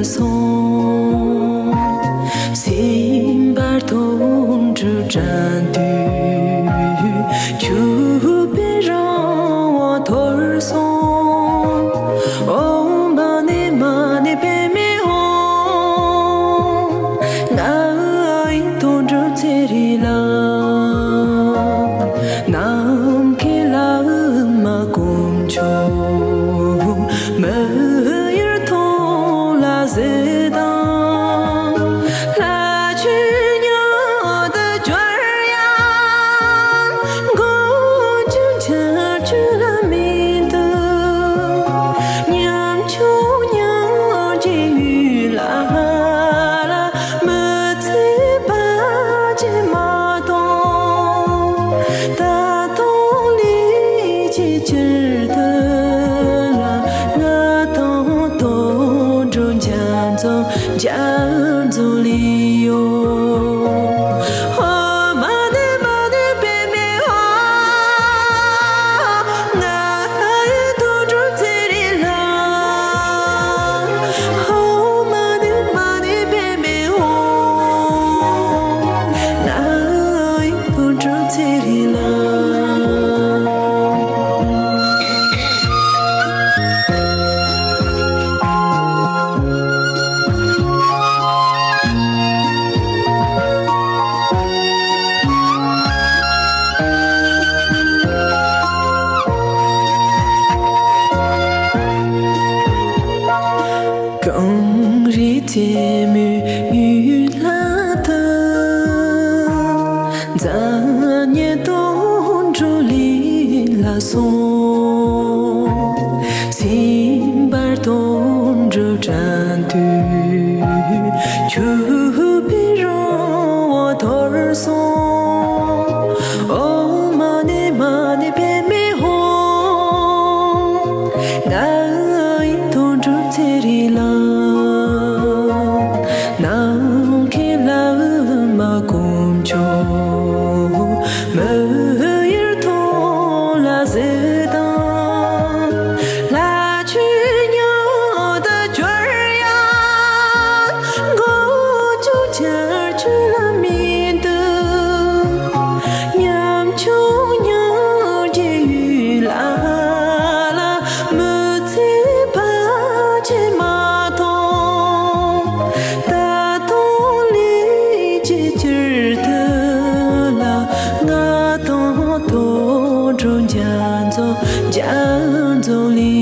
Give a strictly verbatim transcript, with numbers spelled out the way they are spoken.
སོང་། སེམས་པར་དོན་གྲུབ་དྲན་དུས། ཆུ་བོའི་རང་དབང་འཐོར་སོང་། ཨོཾ་མ་ཎི་མ་ཎི་པདྨེ་ཧཱུྃ། ང་ཡི་དོན་གྲུབ་ཚེ་རིང་ལགས། ནམ་མཁའི་ལྷ་མོ་དཀོན་མཆོག་མི་ཡུལ་མཐོང་ལ་གཟིགས་དང་། ལྷ་ཆོས་མྱུར་དུ་གྱུར་ཡང་། མགོན་ཁྱོད་ཕྱིར་བཅོལ་མི་འདུག་ཉམ་ཆུང་ཉམ་ཆུང་ཡུལ་ལ་མི་ཚེ་བར་ཆད་མ་གཏོང་། ད་དུང་ལས་ཀྱི་ཕྱིར་དུ་ལ། ང་དང་དོན་གྲུབ་འཇམ་རྩུབ་འཇམ་རྩུབ་ལས་ཡོད། ཨོཾ་མ་ཎི་མ་ཎི་པདྨེ་ཧཱུྃ། ང་ཡི་དོན་གྲུབ་ཚེ་རིང་ལགས། ཨོཾ་མ་ཎི་མ་ཎི་པདྨེ་ཧཱུྃ། ང་ཡི་དོན་གྲུབ་ཚེ་རིང་ལགས། གངས་རི་རྩེ་མོའི་ཡུལ་ལྷ་དུ། མཛའ་བརྙེས་དོན་གྲུབ་ལས་ལ་སོང་། སེམས་པར་དོན་གྲུབ་དྲན་དུས། ཆུ་བོའི་རང་དབང་འཐོར་སོང་། ཨོཾ་མ་ཎི་མ་ཎི་པདྨེ་ཧཱུྃ། ང་ཡི་དོན་གྲུབ་ཚེ་རིང་ལགས། ནམ་མཁའི་ལྷ་མོ་དཀོན་མཆོག་མི་ཡུལ་མཐོང་ལ་གཟིགས་དང་། ལྷ་ཆོས་མྱུར་དུ་གྱུར་ཡང་། མགོན་ཁྱོད་ཕྱིར་བཅོལ་མི་འདུག་ཉམ་ཆུང་ཉམ་ཆུང་ཡུལ་ལ་མི་ཚེ་བར་ཆད་མ་གཏོང་། ད་དུང་ལས་ཀྱི་ཕྱིར་དུ་ལ། ང་དང་དོན་གྲུབ་འཇམ་རྩུབ་འཇམ་རྩུབ་ལས།